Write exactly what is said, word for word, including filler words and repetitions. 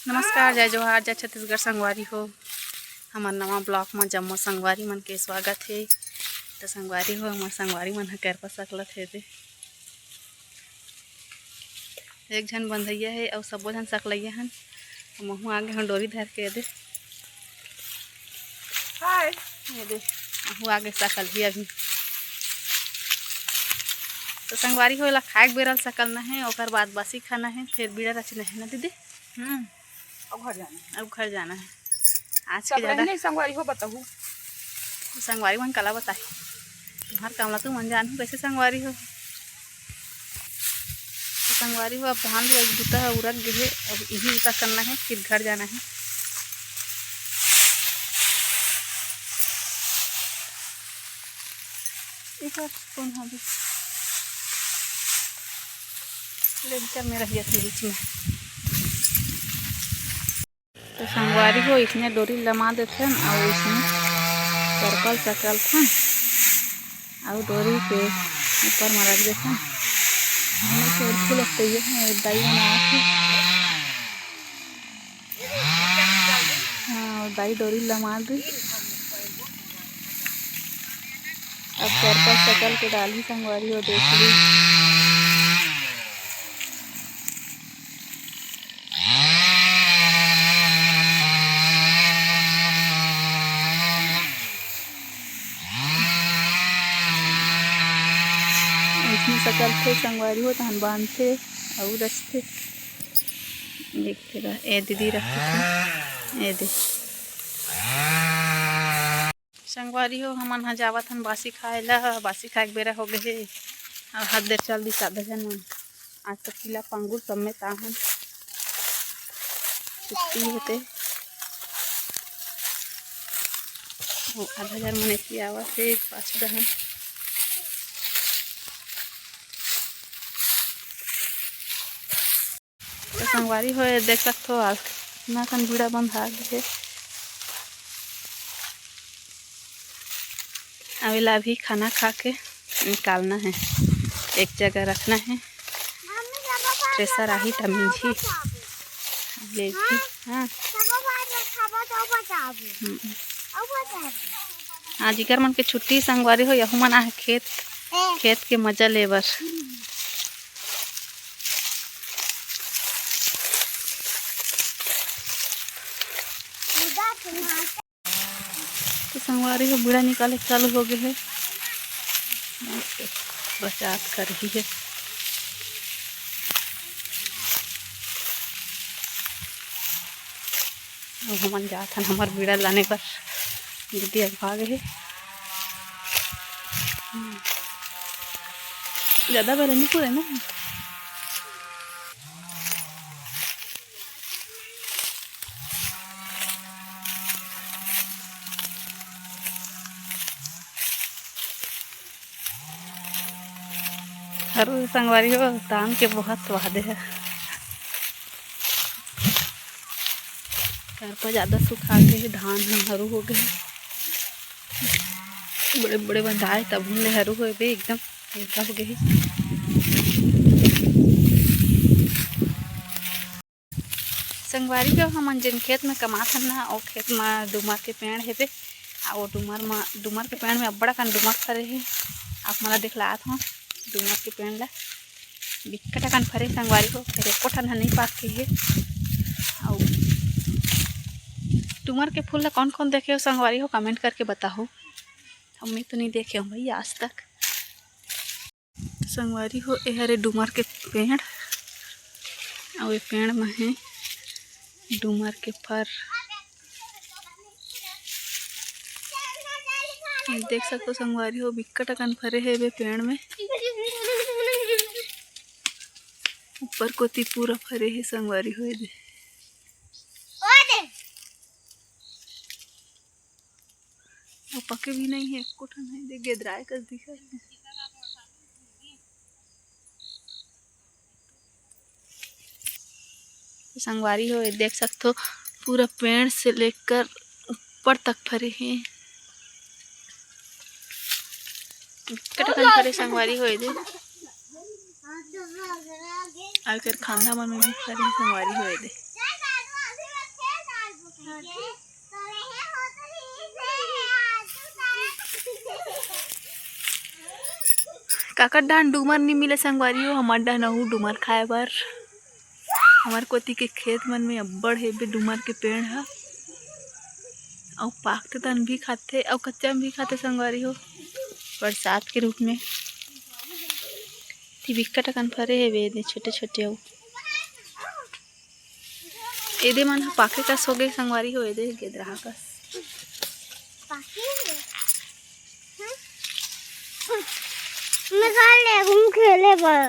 नमस्कार, जय जोहार, जय छत्तीसगढ़ संगवारी हो। हमर नवा vlog म जम्मो संगवारी मन के स्वागत हे। त संगवारी हो, हमर संगवारी मन ह करपा सकलत हे दे। एक झन बंधइया हे अउ सबो झन सकलइया हन। महू आगे हन डोरी धर के दे। हाय। ये दे, महू आगे सकल ही अभी। त संगवारी हो, एला खाए के बेरा ल सकलना हे, ओकर बाद बासी खाना हे, फिर बीड़ा रचना हे ना दीदी? हम्म। अब घर जाना है। अब घर जाना है। आज के ज्यादा नहीं संगवारी हो बताहू। संगवारी मन काला बताही। तुम्हार काम ला तुमन जानहू कैसे संगवारी हो। तो संगवारी हो, अब धान के बुता है उरक गे हे, अब इही उता करना है, फिर घर जाना है। एक बार कौन हवे? लेंटर में रह जाती बीच में। तो संगवारी हो, इसने डोरी लमा देथन अउ इसने सर्कल सकल थन अउ डोरी के ऊपर में रख देथन। हमने तो फूल लगते ये हैं, दाई बनावत हे। हाँ, दाई डोरी लमा दी। अब करपा सकल के डाली संगवारी हो, देख ली। इसमें सकल थे संगवारी हो, तहन बांधथे अउ रचथे। देख तेरा, ए दीदी रखथे, ए दे। संगवारी हो, हमन ह जावत हन बासी खाए ला। बासी खाए के बेरा हो गे हे। अउ हद देर चल दिस आधा झन मन। आज तो किला पांगुर सब में ताहन छुट्टी होते। अउ आधा झन मन एती आवत हे पाछू डहन। तो संगवारी हो, ये देख सकथो, आज ना कन बीड़ा बंधा गे हे। अब एला अभी खाना खा के निकालना है, एक जगह रखना है। थ्रेसर आही त मिंजही, लेही। हाँ। हम्म। आज इकर मन के छुट्टी संगवारी हो, यहू मन आहे खेत, खेत के मजा ले बर। तो संगवारी हो, बीड़ा निकाले चालू हो गे हे। मस्त बरसात करही हे। अब हमन जात हन हमर बीड़ा लाने बर। दीदी अगवा गे हे। ज्यादा बेरा नइ पुरे ना। अउ संगवारी हो, धान के बहुत वादे हे। करपा ज्यादा सुखा गे हे, धान ह हरू हो गे हे। बड़े बड़े बंधाए तब ले हरू होए बे, एकदम हल्का हो गे हे। संगवारी हो, हमन जेन खेत में कमात हन ना, ओ खेत में डूमर के पेड़ हेबे। आ ओ डूमर में, डूमर के पेड़ में अब्बड़ अकन डूमर फरे हे। आप मन ला देखलात हो डूमर के पेड़ ला, बिकट अकन फरे संगवारी हो। फेर एको ठन ह नइ पाके हे। अउ डूमर के फूल ला कौन कौन देखे हो संगवारी हो, कमेंट करके बताहू। हम तो नइ देखे हो भाई आज तक। संगवारी हो, ए हरे डूमर के पेड़, अउ ए पेड़ म हे डूमर के फर। देख सकथो संगवारी हो, बिकट अकन फरे हे एदे पेड़ में। ऊपर कोती पूरा फरे हे संगवारी हो एदे। अउ पके भी नइ हे, एको ठन हे, दे गेदराए कस दिखत हे। संगवारी हो, ये देख सकथो, पूरा पेड़ से लेकर ऊपर तक फरे हे। बिकट अकन फरे संगवारी हो एदे। अउ एकर खांधा मन में भी फरे संगवारी हो एदे। अकर डहन डूमर नी मिले संगवारी हो, हमर डहन अहू डूमर खाए बर। हमर कोती के खेत मन में अब्बड़ हेबे डूमर के पेड़ ह। अउ पाकथे तहन भी खाथे, अउ कच्चा में भी खाथे संगवारी हो, बरसात के रूप में। ती बिक्कट अकन फरे हेबे एदे छोटे छोटे अउ। एदे मन ह पाके कस होगे संगवारी हो, एदे गेदरहा कस। मैं खा ले, हम खेले बर।